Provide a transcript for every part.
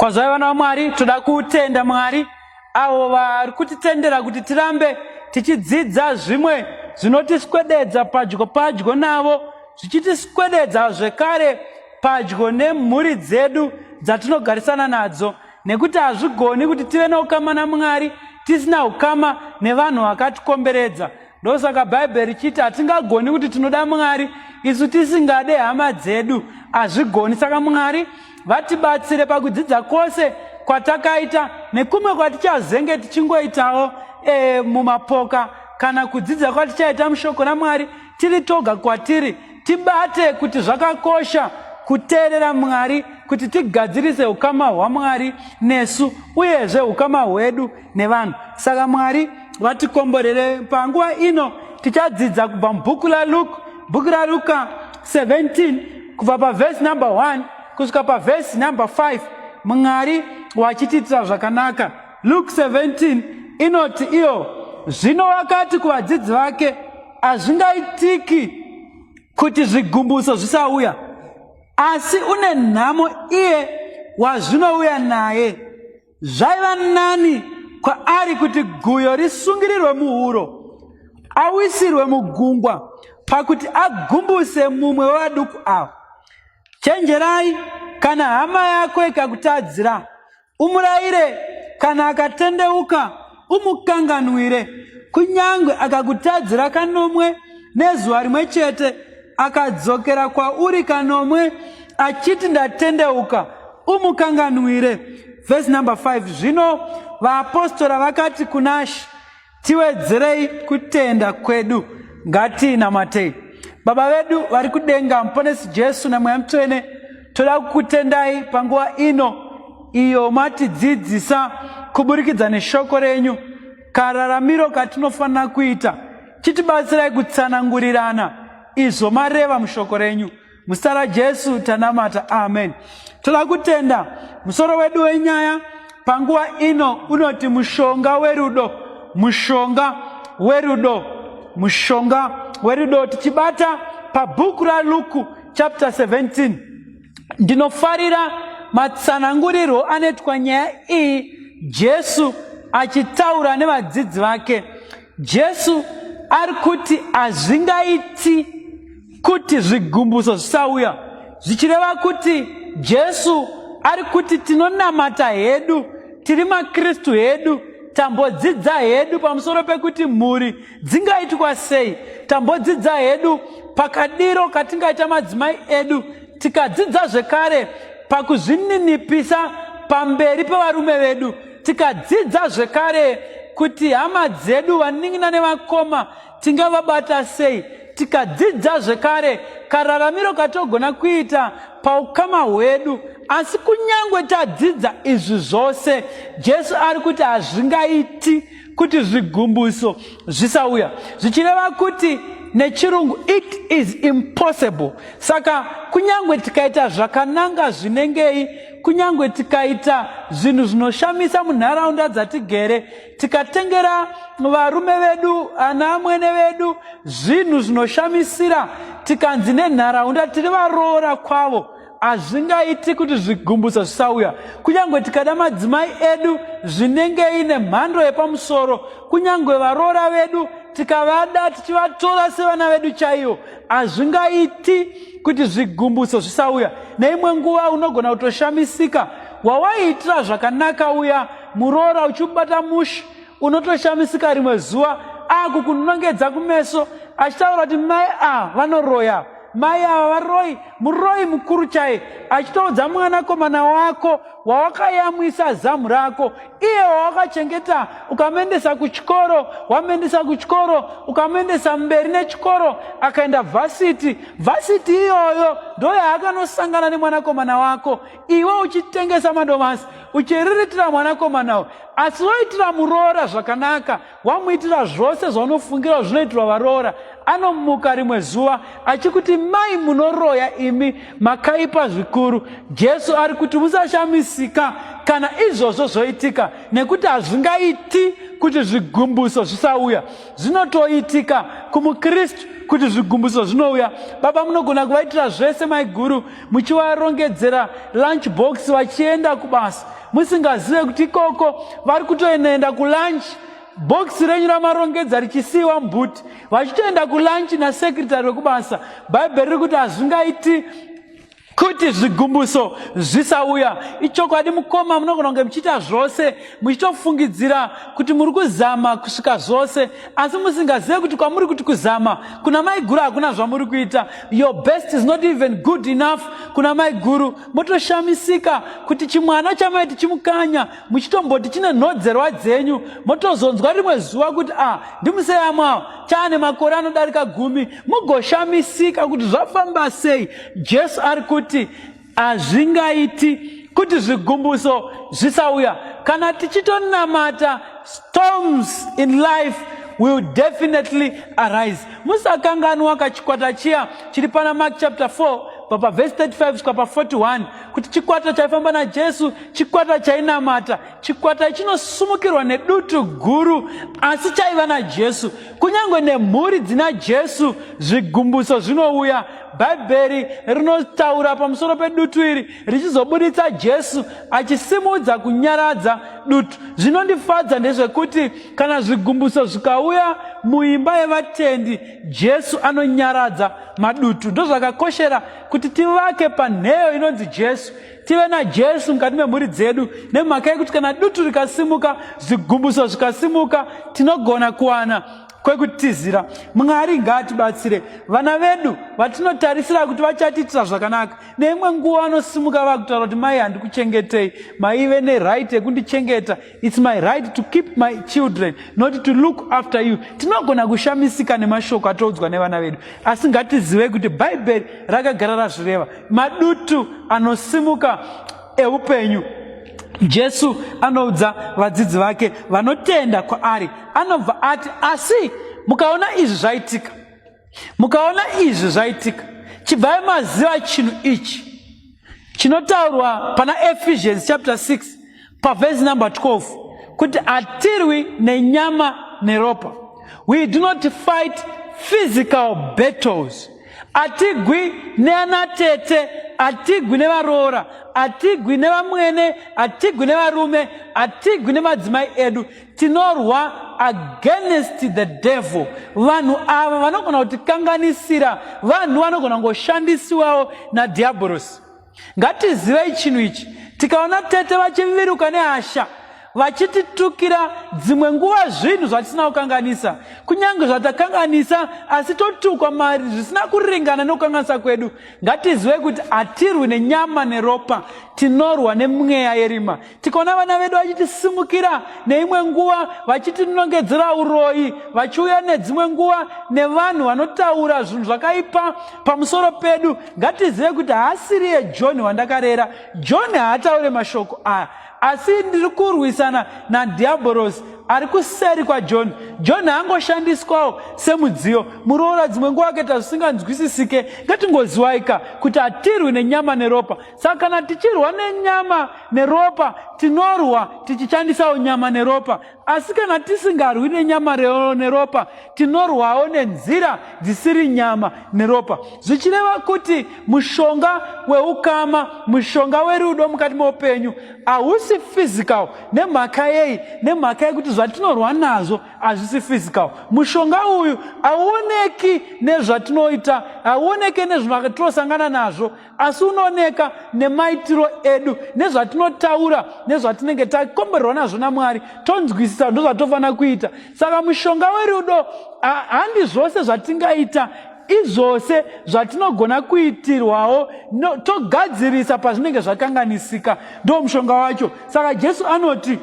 Kwazvai vana vaMwari, toda kutenda Mwari avo vari kutitendera kuti tirambe tichidzidza zvimwe zvinotiswededza padyo padyo navo, zvichitiswededza zvekare padyo nemhuri dzedu dzatinogarisana nadzo, nekuti hazvigoni kuti tive neukama naMwari tisina ukama nevanhu vakatikomberedza. Ndosaka Bhaibheri richiti hatingagoni kuti tinoda Mwari isu tisingade hama dzedu, hazvigoni. Saka Mwari vatibatsire pakudzidza kwose kwatakaita nekumwe kwatichazenge tichingoitawo e, mumapoka kana kudzidza kwatichaita mushoko raMwari tiri toga kwatiri, tibate kuti zvakakosha kuteerera Mwari kuti tigadzirise ukama hwaMwari nesu uyezve ukama hwedu nevanhu. Saka Mwari vatikomborere. Panguva ino tichadzidza kubva mubhuku raLuke, bhuku raLuka 17 kubva pavhesi number 1 kusvika pavhesi number 5. Mwari wachitiitira zvakanaka. Luke 17 inoti iyo, zvino wakati kuvadzidzi vake, hazvingaitiki kuti zvigumbuso zvisauya, asi une nhamo iye wazvinouya naye. Zvaiva nani kwaari kuti guyo risungirirwe muhuro awisirwe mugungwa pakuti agumbuse mumwe wevaduku ava. Chenjerai, kana hama yako ikakutadzira, umurayire, kana akatendeuka, umukanganwire. Kunyange akakutadzira kanomwe nezuva rimwe chete, akadzokera kwauri kanomwe achiti ndatendeuka, umukanganwire. Vhesi number 5, zvino vaapostora vakati kunaShe, tiwedzerei kutenda kwedu. Ngatinamatei. Baba vedu vari kudenga, Muponesi Jesu naMweya Mutsvene, toda kukutendai panguva ino iyo matidzidzisa kuburikidza neshoko renyu kararamiro katinofanira kuita. Chitibatsirai kutsanangurirana izvo mareva mushoko renyu. Muzita raJesu tanamata, amen. Toda kutenda musoro wedu wenyaya panguva ino unoti mushonga werudo, mushonga werudo, mushonga werudo, tichibata pabhuku raLuku chapter 17. Ndinofarira matsanangurirwo anoitwa nyaya iyi Jesu achitaura nevadzidzi vake. Jesu ari kuti hazvingaiti kuti zvigumbuso zvisauya, zvichireva kuti Jesu ari kuti tinonamata hedu, tiri maKristu hedu, tambodzidza hedu pamusoro pekuti mhuri dzingaitwa sei, tambodzidza hedu pakadiro katingaita madzimai edu, tikadzidza zvekare pakuzvininipisa pamberi pevarume vedu, tikadzidza zvekare kuti hama dzedu, vanin'ina nevakoma tingavabata sei, tikadzidza zvekare kararamiro katogona kuita paukama hwedu. Asi kunyange tadzidza izvi zvose, Jesu ari kuti hazvingaiti kuti zvigumbuso zvisauya, zvichireva kuti nechirungu it is impossible. Saka kunyange tikaita zvakananga zvinengei, kunyange tikaita zvinhu zvinoshamisa munharaunda dzatigere, tikatengera varume vedu, ana amwene vedu zvinhu zvinoshamisira, tikanzi nenharaunda tiri varoora kwavo, hazvingaiti kuti zvigumbuso zvisauya. Kunyange tikada madzimai edu zvinengei nemhando yepamusoro, kunyange varoora vedu tikavada tichivatora sevana vedu chaivo, hazvingaiti kuti zvigumbuso zvisauya. Neimwe nguva unogona kutoshamisika, wawaiitira zvakanaka uya muroora uchimubata mushe, unotoshamisika rimwe zuva akukunongedza kumeso achitaura kuti mai ava vanoroya, mai ava varoi, muroyi mukuru chaiye, achitoudza mwanakomana wako wawakayamwisa zamu rako, iye wawakachengeta ukamuendesa kuchikoro, wamuendesa kuchikoro ukamuendesa mberi nechikoro, akaenda vhasiti. Vhasiti iyoyo ndo yaakanosangana nemwanakomana wako, iwe uchitengesa madomasi uchiriritira mwanakomana uyu, asi woitira muroora zvakanaka, wamuitira zvose zvaunofungira zvinoitirwa varoora. Anomuka rimwe zuva achikuti mai munoroya imi, makaipa zvikuru. Jesu ari kuti musashamisika kana izvozvo zvoitika, nekuti hazvingaiti kuti zvigumbuso zvisauya. Zvinotoitika kumuKristu. kuti zvigumbuso zvinouya. Baba, munogona kuvaitira zvese maiguru, muchivarongedzera lunch box vachienda kubasa, musingazive kuti ikoko vari kutoenda kulunch, box renyu ramarongedza richisiyiwa mbuti, vachitoenda kulunch nasekretary wekubasa. Bhaibheri riri kuti hazvingaiti kuti zvigumbuso zvisauya. Ichokwadi mukoma, munogona kunge muchiita zvose, muchitofungidzira kuti muri kuzama kusvika zvose, asi musingazive kuti kwamuri kuti kuzama kuna maiguru hakuna zvamuri kuita. Your best is not even good enough kuna maiguru. Motoshamisika kuti chimwana chamaiti chimukanya, muchitomboti chine nhodzerwa dzenyu, motozonzwa rimwe zuva kuti a ah, ndimuseyamwawo chaane makore anodarika 10, mugoshamisika kuti zvafamba sei. Jesu ari kuti hazvingaiti kuti zvigumbuso zvisauya. Kana tichitonamata, storms in life will definitely arise. Musakanganwa kachikwata chiya chiri pana Mark chapter 4 pavhesi 35 kusvika pa41, kuti chikwata chaifamba naJesu, chikwata chainamata, chikwata chinosumukirwa nedutu guru, asi chaiva naJesu. Kunyange nemhuri dzina Jesu, zvigumbuso zvinouya. Bhaibheri rinotaura pamusoro pedutu iri richizobuditsa Jesu achisimudza kunyaradza dutu. Zvinondifadza ndezvekuti kana zvigumbuso zvikauya muimba yevatendi, Jesu anonyaradza madutu. Ndozvakakoshera kuti tivake panheyo inonzi Jesu, tive naJesu mukati memhuri dzedu, nemhaka yekuti kana dutu rikasimuka, zvigumbuso zvikasimuka, tinogona kuwana kwekutizira. Mwari ngaatibatsire. Vana vedu vatinotarisira kuti vachatiitira zvakanaka, neimwe nguva vanosimuka vakutaura kuti, "Mai, handikuchengetei. Maive neright yekundichengeta. It's my right to keep my children, not to look after you." Tinogona kushamisika nemashoko atoudzwa nevana vedu, asi ngatizivei kuti Bhaibheri rakagara razvireva. Madutu anosimuka eupenyu, Jesu anoudza vadzidzi vake vanotenda kwaari, anobva ati, "Asi mukaona izvi zvaitika, mukaona izvi zvaitika, chibvai maziva chinhu ichi chinotaurwa pana Ephesians chapter 6 pavhesi number 12, kuti hatirwi nenyama neropa." We do not fight physical battles. Hatigwi neanatete, hatigwi nevaroora, hatigwi nevamwene, hatigwi nevarume, hatigwi nemadzimai edu. Tinorwa against the devil. Vanhu ava vanogona kutikanganisira, vanhu vanogona kungoshandisiwawo nadhiabhorosi. Ngatizivei chinhu ichi: tikaona tete vachiviruka nehasha, vachititukira dzimwe nguva zvinhu zvatisina kukanganisa, kunyange zvatakanganisa, asi totukwa mari zvisina kuringana nokukanganisa kwedu, ngatizivei kuti hatirwi nenyama neropa, tinorwa nemweya yerima. Tikaona vana vedu vachitisimukira neimwe nguva, vachitinongedzera uroyi, vachiuya nedzimwe nguva nevanhu vanotaura zvinhu zvakaipa pamusoro pedu, ngatizive kuti haasiriye John wandakarera. John haataure mashoko aya, asi ndiri kurwisana nadhiabhorosi ari kuseri kwaJohn. John haangoshandiswawo semudziyo. Muroora dzimwe nguva akaita zvisinganzwisisike, ngatingoziwaika kuti hatirwi nenyama neropa. Saka kana tichirwa nenyama neropa, tinorwa tichishandisawo nyama neropa, asi kana tisingarwi nenyama neropa, tinorwawo nenzira dzisiri nyama neropa, zvichireva kuti mushonga weukama, mushonga werudo mukati meupenyu hausi physical. Nemhaka yei? Nemhaka yekuti zvatinorwa nazvo hazvisi physical. Mushonga uyu hauoneki nezvatinoita, hauoneki nezvatinosangana nazvo, asi unooneka nemaitiro edu, nezvatinotaura, nezvatinenge takomborerwa nazvo naMwari, tonzwisisa ndozvatofanira kuita. Saka mushonga werudo handi zvose zvatingaita, izvose zvatinogona kuitirwawo no, togadzirisa pazvinenge zvakanganisika, ndo mushonga wacho. Saka Jesu anoti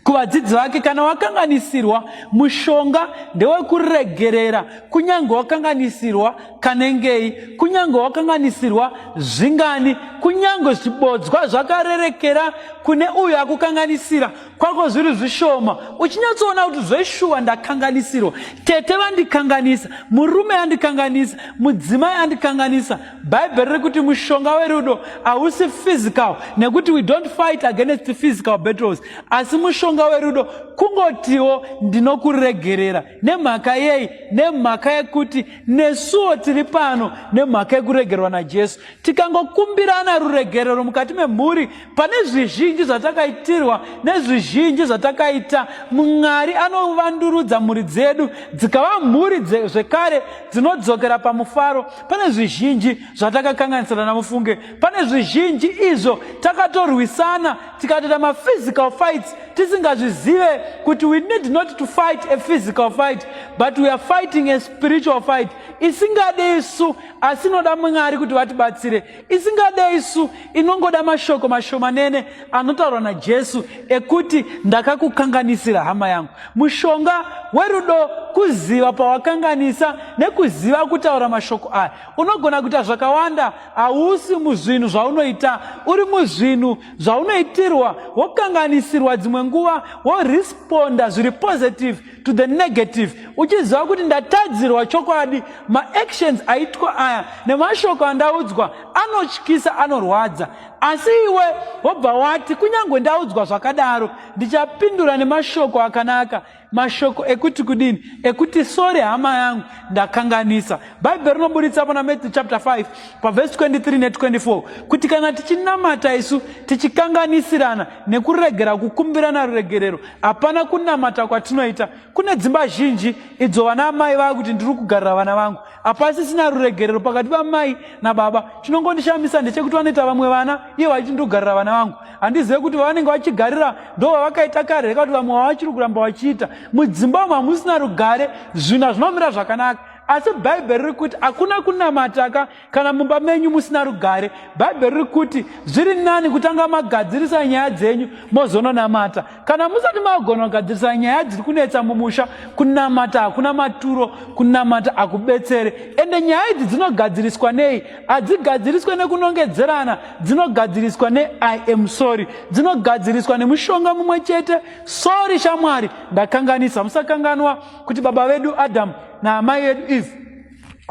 kuvadzidzi vake, kana wakanganisirwa, mushonga ndewekuregerera, kunyange wakanganisirwa kanengei, kunyange wakanganisirwa zvingani, kunyange zvibodzwa zvakarerekera kune uyo akukanganisira kwako zviri zvishoma, uchinyatsoona kuti zveshuwa ndakanganisirwa, tete vandikanganisa, murume andikanganisa, mudzimai andikanganisa. Bhaibheri riri kuti mushonga werudo hausi physical, nekuti we don't fight against physical battles, asi mushonga Mushonga werudo kungotiwo ndinokuregerera. Nemhaka yei? Nemhaka yekuti nesuwo tiri pano nemhaka yekuregerwa naJesu. Tikangokumbirana ruregerero mukati memhuri pane zvizhinji zvatakaitirwa nezvizhinji zvatakaita, Mwari anovandurudza mhuri dzedu dzikava mhuri zvekare dzinodzokera pamufaro. Pane zvizhinji zvatakakanganisirana mufunge, pane zvizhinji izvo takatorwisana tikatoita maphysical fights tisingazvizive kuti we need not to fight a physical fight, but we are fighting a spiritual fight isingade isu asi inoda Mwari kuti vatibatsire, isingade isu, inongoda mashoko mashomanene anotaurwa naJesu ekuti ndakakukanganisira hama yangu. Mushonga werudo kuziva pawakanganisa nekuziva kutaura mashoko aya. Unogona kuita zvakawanda, hausi muzvinhu zvaunoita, uri muzvinhu zvaunoitirwa, wokanganisirwa dzimwe nguva, woresponda zviri positive to the negative, uchiziva kuti ndatadzirwa chokwadi. Maactions aitwa aya nemashoko andaudzwa anotyisa, anorwadza, asi iwe wobva wati kunyange ndaudzwa zvakadaro, ndichapindura nemashoko akanaka. Mashoko ekuti kudini? Ekuti sorry hama yangu, ndakanganisa. Bhaibheri rinoburitsa pana Matthew chapter 5 pavhesi 23 ne24 kuti kana tichinamata isu tichikanganisirana nekuregera kukumbirana ruregerero, hapana kunamata kwatinoita. Kune dzimba zhinji idzo vana amai vava kuti ndiri kugarira vana vangu, hapasisina ruregerero pakati pamai nababa. Chinongondishamisa ndechekuti vanoita vamwe vana iye vachiti ndiri kugarira vana vangu. Handizive kuti vavanenge vachigarira ndo vavakaita kare reka kuti vamwe vavachiri kuramba vachiita. Mudzimba umu hamusina rugare, zvinhu hazvinomira zvakanaka. Asi Bhaibheri riri kuti hakuna kunamataka kana mumba menyu musina rugare. Bhaibheri riri kuti zviri nani kutanga magadzirisa nyaya dzenyu mozononamata. Kana musati magona kugadzirisa nyaya dziri kunetsa mumusha, kunamata hakuna maturo, kunamata hakubetsere. Ende nyaya idzi dzinogadziriswa nei? Hadzigadziriswe nekunongedzerana, dzinogadziriswa ne I am sorry, dzinogadziriswa nemushonga mumwe chete, sorry shamwari, ndakanganisa. Musakanganwa kuti baba vedu Adamu naamai vedu Eve,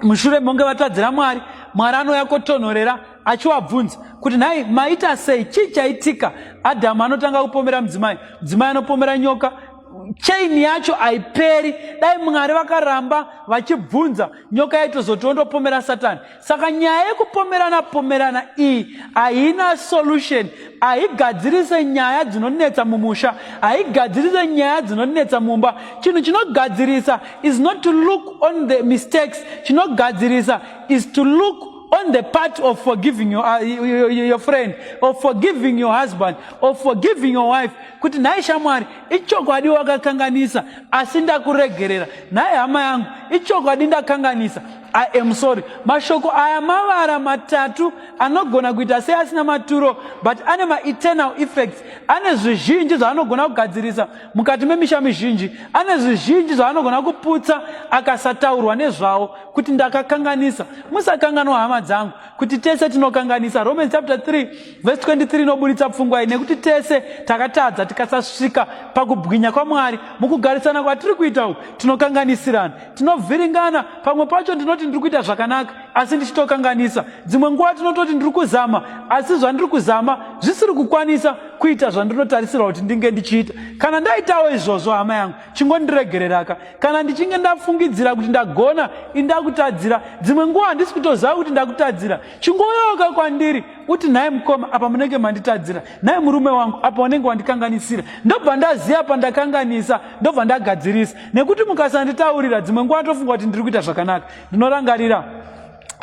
mushure monge vatadzira Mwari, Mwari anouya kotonhorera achiwabvunza kuti nhai, maita sei, chii chaitika? Adhamu anotanga kupomera mudzimai, mudzimai anopomera nyoka. Chain yacho haiperi. Dai Mwari vakaramba vachibvunza, nyoka yaitozoti ondopomera Satani. Saka nyaya yekupomerana pomerana iyi haina solution, haigadzirise nyaya dzinonetsa mumusha, haigadzirise nyaya dzinonetsa mumba. Chinhu chinogadzirisa is not to look on the mistakes, chinogadzirisa is to look on the part of forgiving your friend, of forgiving your husband, of forgiving your wife, kuti nhai shamwari, ichokwadi wakakanganisa, asi ndakuregerera. Nhai hama yangu, ichokwadi ndakanganisa, I am sorry. Mashoko aya mavara matatu anogona kuita seasina maturo, but ane maeternal effects. Ane zvizhinji zvaanogona kugadzirisa mukati memisha mizhinji, ane zvizhinji zvaanogona kuputsa akasataurwa nezvawo kuti ndakakanganisa. Musakanganwa hama dzangu kuti tese tinokanganisa. Romans chapter 3 verse 23 inoburitsa pfungwa iyi, nekuti tese takatadza tikasasvika pakubwinya kwaMwari. Mukugarisana kwatiri kuita uku tinokanganisirana, tinovhiringana. Pamwe pacho ndinoti ndiri kuita zvakanaka asi ndichitokanganisa. Dzimwe nguva tinototi ndiri kuzama asi zvandiri kuzama zvisiri kukwanisa kuita zvandinotarisirwa kuti ndinge ndichiita. Kana ndaitawo izvozvo hama yangu, chingondiregereraka. Kana ndichinge ndafungidzira kuti ndagona, indakutadzira, dzimwe nguva handisi kutoziva kuti ndakutadzira, chingouyawoka kwandiri uti nhai mukoma, apa munenge manditadzira, nhai murume wangu, apa unenge wandikanganisira. Ndobva ndaziva pandakanganisa, ndobva ndagadzirisa. Nekuti mukasanditaurira, dzimwe nguva tofunga kuti ndiri kuita zvakanaka. Ndinorangarira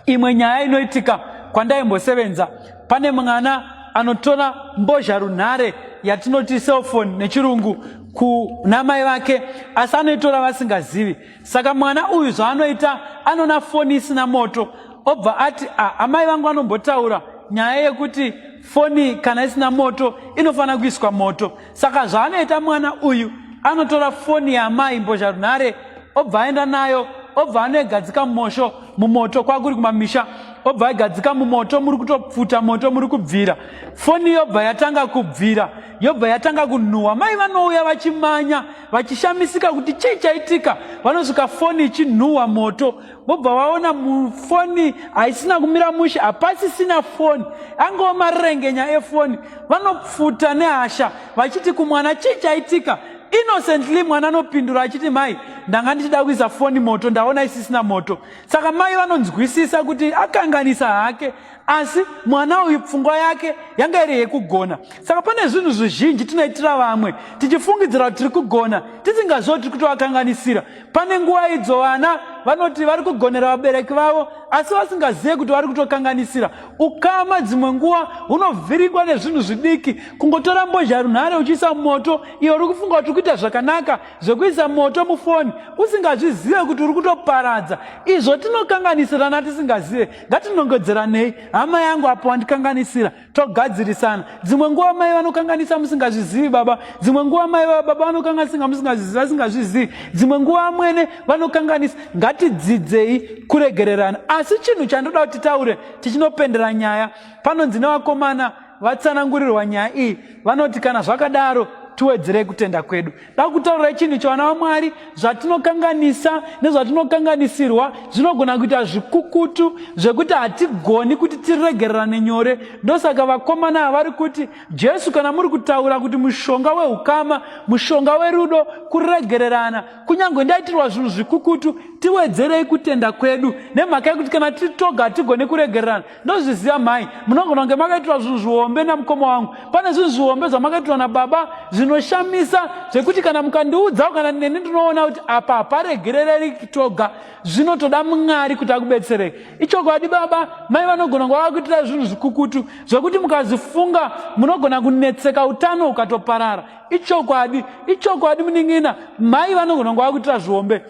imwe nyaya inoitika kwandaimbosevenza. Pane mwana anotora mbozha runhare yatinoti cellphone nechirungu kuna mai vake, asi anoitora vasingazivi. Saka mwana uyu zvaanoita, anoona foni isina moto, obva ati a amai vangu vanombotaura nyaya yekuti foni kana isina moto inofanira kuiswa moto. Saka zvaanoita mwana uyu, anotora foni yaamai, mbozha runhare, obva aenda nayo, obva anoigadzika mumosho mumoto kwakuri kumamisha. Obva aigadzika mumoto, muri kutopfuta moto, muri kubvira. Foni yobva yatanga kubvira, yobva yatanga kunhuhwa. Mai vanouya vachimanya, vachishamisika kuti chii chaitika. Vanosvika foni ichinhuhwa moto, vobva vaona mufoni haisina kumira mushe, hapasisina foni, angova marengenya efoni. Vanopfuta nehasha vachiti kumwana, chii chaitika? Innocently mwana anopindura achiti, mai, ndanga ndichida kuisa foni moto, ndaona isisina moto. Saka mai vanonzwisisa kuti akanganisa hake, asi mwana uyu pfungwa yake yanga iri yekugona. Saka pane zvinhu zvizhinji tinoitira vamwe tichifungidzira kuti tiri kugona, tisingazivi kuti tiri kutovakanganisira. Pane nguva idzo vana vanoti vari kugonera vabereki vavo, asi vasingazive kuti vari kutokanganisira ukama. Dzimwe nguva hunovhiringwa nezvinhu zvidiki, kungotora mbozha runhare uchiisa moto, iwe uri kufunga kuti uri kuita zvakanaka zvekuisa moto mufoni, usingazvizive kuti uri kutoparadza. Izvo tinokanganisirana tisingazive. Ngatinongedzeranei, hama yangu, apo wandikanganisira, togadzirisana. Dzimwe nguva mai vanokanganisa musingazvizivi, baba. Dzimwe nguva mai baba vanokanganisa musingazvizivi. Dzimwe nguva amwene vanokanganisa. Ngatidzidzei kuregererana. Asi chinhu chandoda kuti titaure tichinopendera nyaya, panonzi nevakomana vatsanangurirwa nyaya iyi, vanoti kana zvakadaro tiwedzerei kutenda kwedu. Da kutaurirai chinhu chavana vaMwari, zvatinokanganisa nezvatinokanganisirwa zvinogona kuita zvikukutu zvekuti hatigoni kuti tiregererane nyore. Ndosaka vakomana ava vari kuti, Jesu, kana muri kutaura kuti mushonga weukama, mushonga werudo kuregererana, kunyange ndaitirwa zvinhu zvikukutu, tiwedzerei kutenda kwedu, nemhaka yekuti kana tiri toga hatigone kuregererana. Ndozviziva mhai, munogona kunge makaitirwa zvinhu zvihombe namukoma wangu. Pane zvinhu zvihombe zvamakaitirwa nababa zvinoshamisa, zvekuti kana mukandiudzawo kana neni ndinoona kuti apa haparegerereki toga, zvinotoda Mwari kuti akubetserei. Ichokwadi baba, mai vanogona kunge vakakuitirai zvinhu zvikukutu zvekuti mukazifunga munogona kunetseka, utano hukatoparara. Ichokwadi, ichokwadi munin'ina, mai vanogona kunge vakakuitira zvihombe.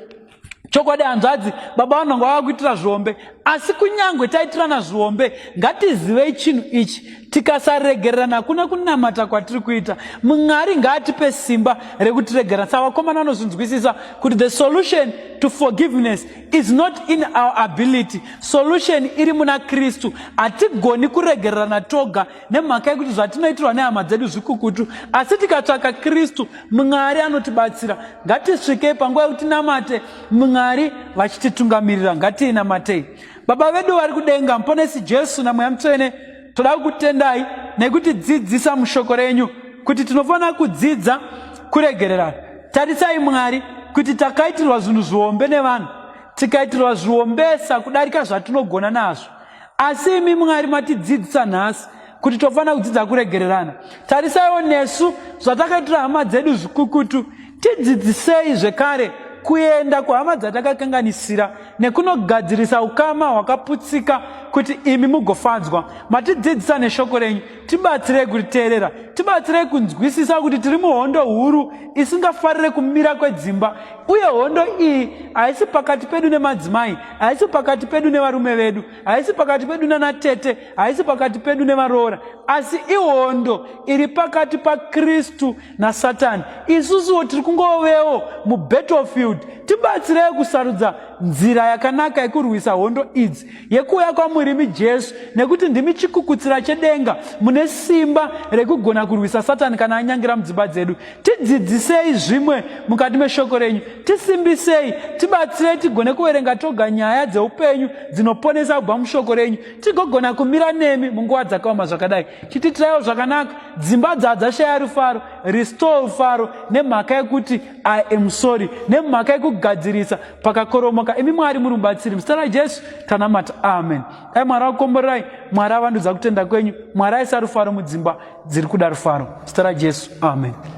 Chokwadi hanzvadzi, baba vanonga vavakuitira zvihombe. Asi kunyange taitirana zvihombe, ngatizivei chinhu ichi, tikasaregererana hakuna kunamata kwatiri kuita. Mwari ngaatipe simba rekutiregerana. Saka vakomana vanozvinzwisisa kuti the solution to forgiveness is not in our ability, solution iri muna Kristu. Hatigoni kuregererana toga nemhaka yekuti zvatinoitirwa nehama dzedu zvikukutu, asi tikatsvaka Kristu, Mwari anotibatsira. Ngatisvikei panguva yekuti tinamate, Mwari vachititungamirira. Ngatiinamatei. Baba vedu vari kudenga, Muponesi Jesu naMweya Mutsvene, toda kukutendai nekutidzidzisa mushoko renyu kuti tinofanira kudzidza kuregererana. Tarisai Mwari, kuti takaitirwa zvinhu zvihombe nevanhu, tikaitirwa zvihombesa kudarika zvatinogona nazvo, asi imi Mwari matidzidzisa nhasi kuti tofanira kudzidza kuregererana. Tarisaiwo nesu zvatakaitira hama dzedu zvikukutu. Tidzidzisei zvekare kuenda kuhama dzatakakanganisira nekunogadzirisa ukama hwakaputsika, kuti imi mugofadzwa. Matidzidzisa neshoko renyu, tibatsirei kuriteerera, tibatsirei kunzwisisa kuti tiri muhondo huru isingafarire kumira kwedzimba, uye hondo iyi haisi pakati pedu nemadzimai, haisi pakati pedu nevarume vedu, haisi pakati pedu nanatete, haisi pakati pedu nevaroora, asi ihondo iri pakati paKristu naSatani. Isusuwo tiri kungovewo mubattlefield. Tibatsirei kusarudza nzira yakanaka yekurwisa hondo idzi, yekuuya kwamurimi Jesu, nekuti ndimi chikukutsira chedenga, mune simba rekugona kurwisa Satani kana anyangira mudzimba dzedu. Tidzidzisei zvimwe mukati meshoko renyu, tisimbisei, tibatsirei tigone kuverenga toga nyaya dzeupenyu dzinoponesa kubva mushoko renyu, tigogona kumira nemi munguva dzakaoma zvakadai. Chititiraiwo zvakanaka, dzimba dzadzashaya rufaro, restore rufaro nemhaka yekuti I am sorry, nemhaka yekugadzirisa pakakoromoka. Imi Mwari muri mubatsiri. Muzita raJesu tanamata, amen. Dai Mwari akukomborerai, Mwari avandudza kutenda kwenyu, Mwari aisa rufaro mudzimba dziri kuda rufaro. Zita raJesu, amen.